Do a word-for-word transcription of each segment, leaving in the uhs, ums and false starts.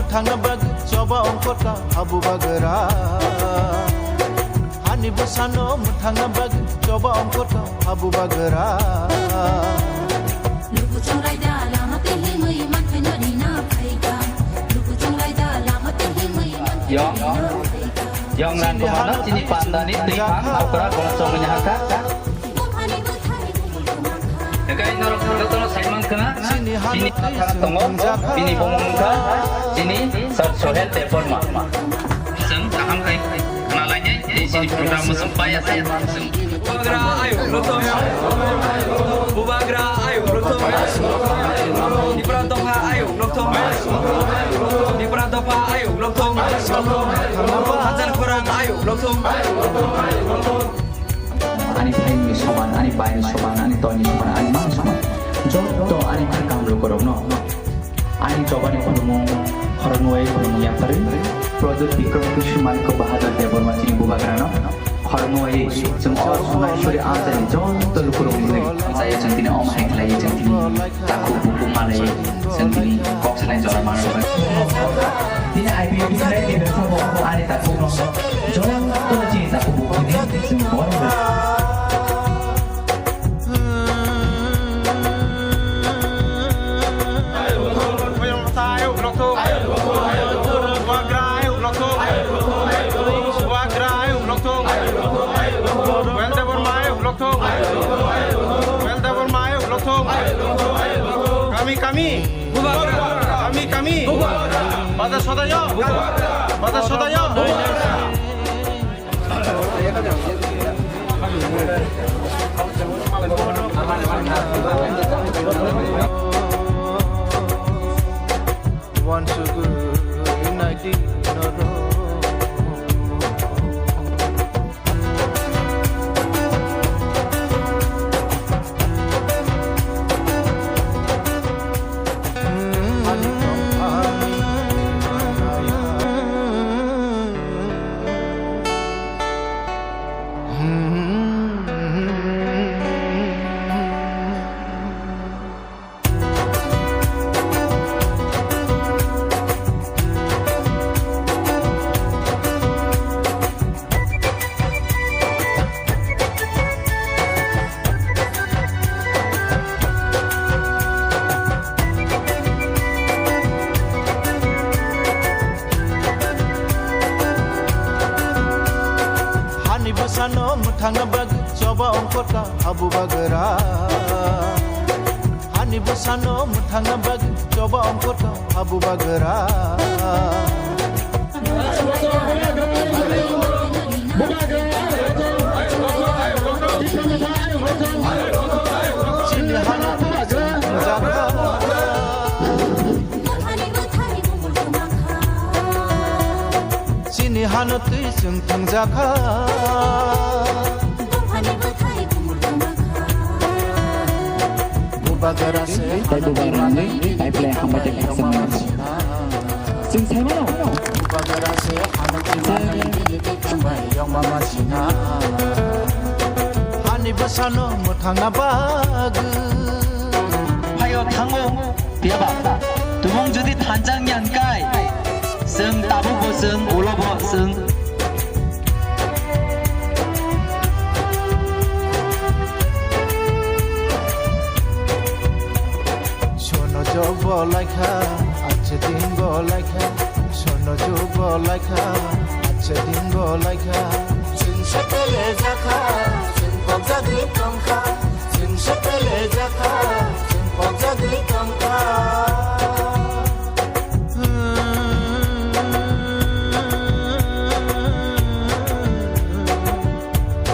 Thangna bagwi choba ongkhorka habu bagra. Hani bwsano mwthangna bagwi choba ongkhorka habu bagra. Luku chongraida lama tei himwi manthai no rina phaika. Luku chongraida lama tei himwi manthai no rina phaika. Yong Rangkumano chini pandani twi phang okra gongchomani hakha. Hwnkhe norok jotono saiman khna, chini thana tongo, bini bumung wngkha chini Sir Sohel Debbarma. Chwng kaham khai khna lainai, tei chini program o chwng paiya se. Bubagra ayuk lokthong. Bubagra ayuk lokthong. Tipra dopha ayuk lokthong. Tipra dopha ayuk lokthong. Hajar khorang ayuk lokthong. Ani phaini soman, ani baini soman, ani toini soman, ani mani soman. Joto ani khakam lukurokno. Ani chobani khulumung, khoroknwi khulumung yapharwi, Pradyot Bikram Kishore Manikya Bahadur Debbarma chini bubagrano khoroknwi chwng o Sonaiswari anchani joto lukurokni thangchaya chwng tini omo hai khlaiwi chwng tini takhuk bukhuk malaiwi chwng tini kok sanai jora manwi. Tini I P F T ni leader sabo ani takhukno joto chini takhuk bukhuk ni chwng borok. Kami, kami. Kami, kami. Pada sodayo. Pada sodayo. Hani bwsano mwthangna bagwi choba ongkhorka habu bagra. Hani bwsano mwthangna bagwi choba ongkhorka habu bagra. Chini hano twi chwng thangjakha. Chini hano twi chwng thangjakha. Bubagra se. Tei bubagra ni pipeline hambai tei khasingma. Chwng sai mano. Bubagra se hano twi. Chwng. Hani bwsano mwthangna bagwi. Phaio thango, phiyaba tumung jodi thanjak ya hwnkhe, chwng tabukbo chwng, ulobo chwng. Sono jok bo laikha, ache din bo laikha. Sono jok bo laikha, ache din bo laikha. Chwng sepele jakha, chwng kok jagwi tongkha. Chwng sepele jakha, chwng kok jagwi tongkha.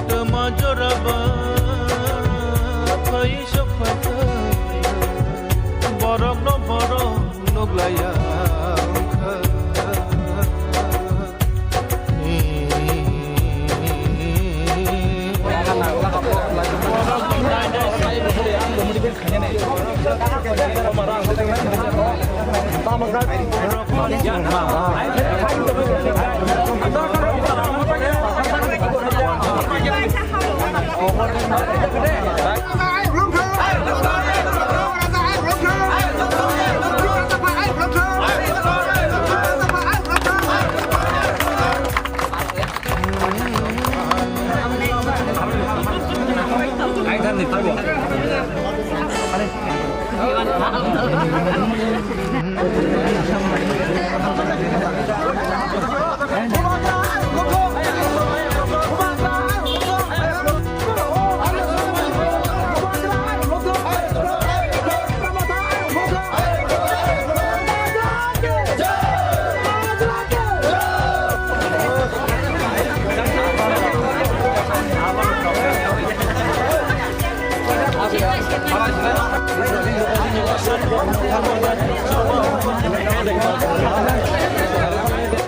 Tama jora ba phai sok phai. Borok no borok. Nuglaiya wngkha.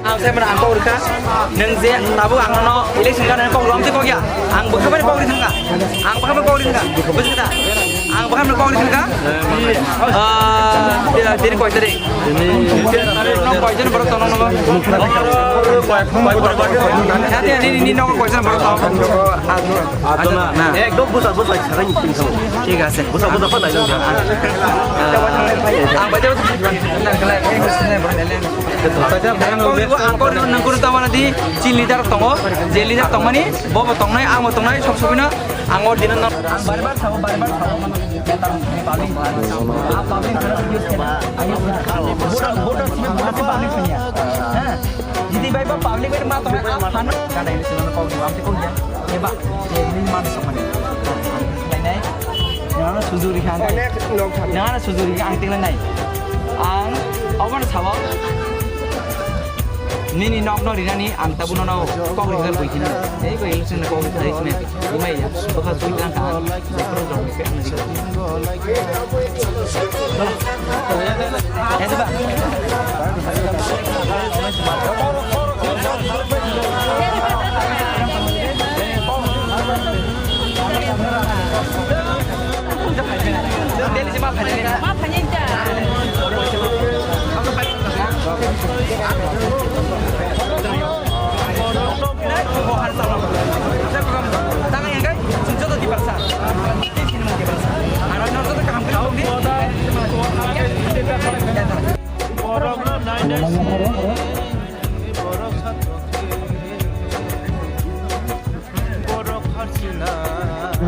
Ang sai mano ang kok rikha, nung je tabuk ang no election ka nang kok lom te kok ya, ang bwkha bai kok rikha, ang bwkha bai kok rikha, bwkha ta, ang bwkha bai kok rikha, ah, dia, dia ni koi tadi, nong koi jon borok tong nong nong, nini, nini nong koi jon borok tong. Adona. Na. Ekdom busa busa sarai ni tingkang. Thik ase. Busa busa pa nailung. Ah, ah. Ang baca. Ang kori nang kori tamana di, chini leader tongo, je leader tongmani, bobo tongnai, ang bo tongnai, sob sobino, ang o dinan. Ang bar bar sabo, bar bar sabo. Public, ah, public, voter, voter, voter, public punya. Jiti bai ba public bai ma tong a phano. Kada ini sunan kau di waktu kau ya. Eba, ini mana sok mana. Lainai. Nana sujuri kan. Nana sujuri kan tinggal nai. Ang, awan sawa. Nini nok no rinani ang tabuno no kok ringan buitina. Ei ko ilusin kok ringan. Umai ya, baka sui kan kan.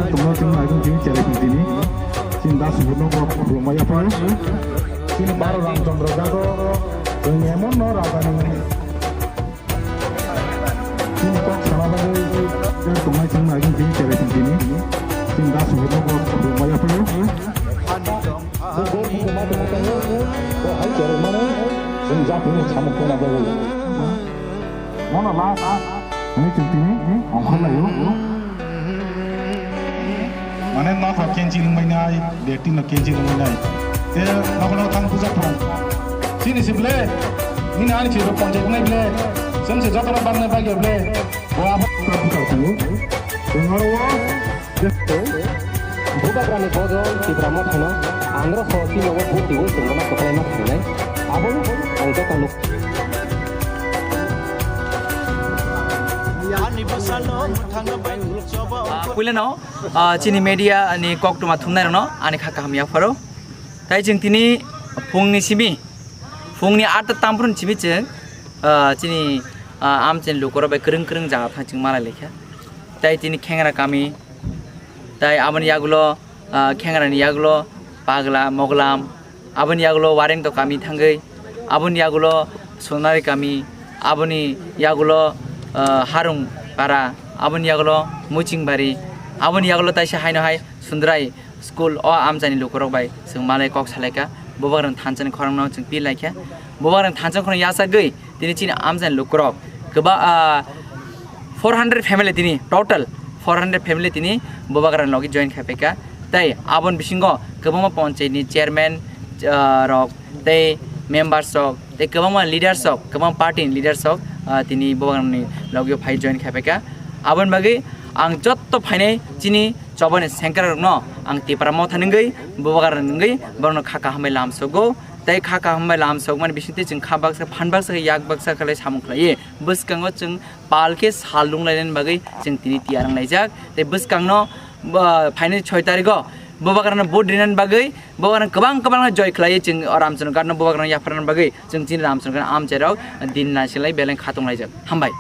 Tongma chwng naikung chini cherai tong tini. Chini da subur no kok khulumma yaphaio. Chini baro Ramchandra jago. Chwng emon no raja ni. Chini kok sana bagwi tongnai chwng naikung chini cherai tong tini. Chini da subur no kok khulumma yaphaio. Bo bo bo ma tong tong. Bo hai cherai mano. Chwng japhuru samung tongna bagwi. Mono last. Ani chwng tini ongkhorlaio. Mane nokha kenchi lwngbainai, betting no kenchi lwngbainai. Te nokha nokha thang puja phrung. Chini se ble, nini ani se ponchai wngnai ble. Sem se jotono bangnai bagya ble. Bo abo puja phrung. Chwng aro o. Bubagrani bojol Tipra Mothano andro so tini o bhuti o chwng bono kwplai ma phainai. Abono ang joto nuk. Ah, puilano, ah, chini media ni koktwma thumnairokno ani kha kaham yapharo. Tai chwng tini phungni simi, phungni atta tambruni simi chwng, ah, chini, ah, amchaini lukurok bai kwrwng kwrwng jaga thang chwng malai laikha. Tai tini khengra kami, tai aboni yagulo, ah, khengrani yagulo Pagla, Moglam, aboni yagulo Warengto kami thangwi, aboni yagulo Sonari kami, aboni yagulo, ah, Harung Para, aboni yagulo Muchingbari, aboni yagulo taisa haino hai Sundrai school o amchaini lukurok bai chwng malai kok salaikha, bubagrang thanchani khorangno chwng pi laikha, bubagrang thanchani khorang yachagwi tini chini amchaini lukurok kwba, ah, four hundred family tini, total four hundred family tini bubagrang logi join khai paikha. Tei aboni bisingo kwbangma ponchayatni chairman, ah, rok tei members rok tei kwbangma leaders rok, kwbangma party ni leaders rok, ah, tini bubagrangni logio phai join khai paikha. Aboni bagwi ang jotto phainai chini chobani sengkrak rokno ang Tipra Motha nungwi, bubagrang nungwi borokno kha kaham bai lamsogo. Tei kha kaham bai lamsokmani bisingtwi chwng kha baksa, phan baksa, yak baksa khlai samung khlaiwi bwskango chwng pal khe sal lung lainani bagwi chwng tini tiyar wng laijak. Tei bwskangno, ba, phainai soi tarigo bubagrano vote rinani bagwi, bubagrano kwbang kwbangno joy khlaiwi chwng o Ramchandra Ghat no bubagrano yapharnani bagwi chwng chini Ramchandra Ghat amchairok din naisilai beleng khatung laijak. Hambai.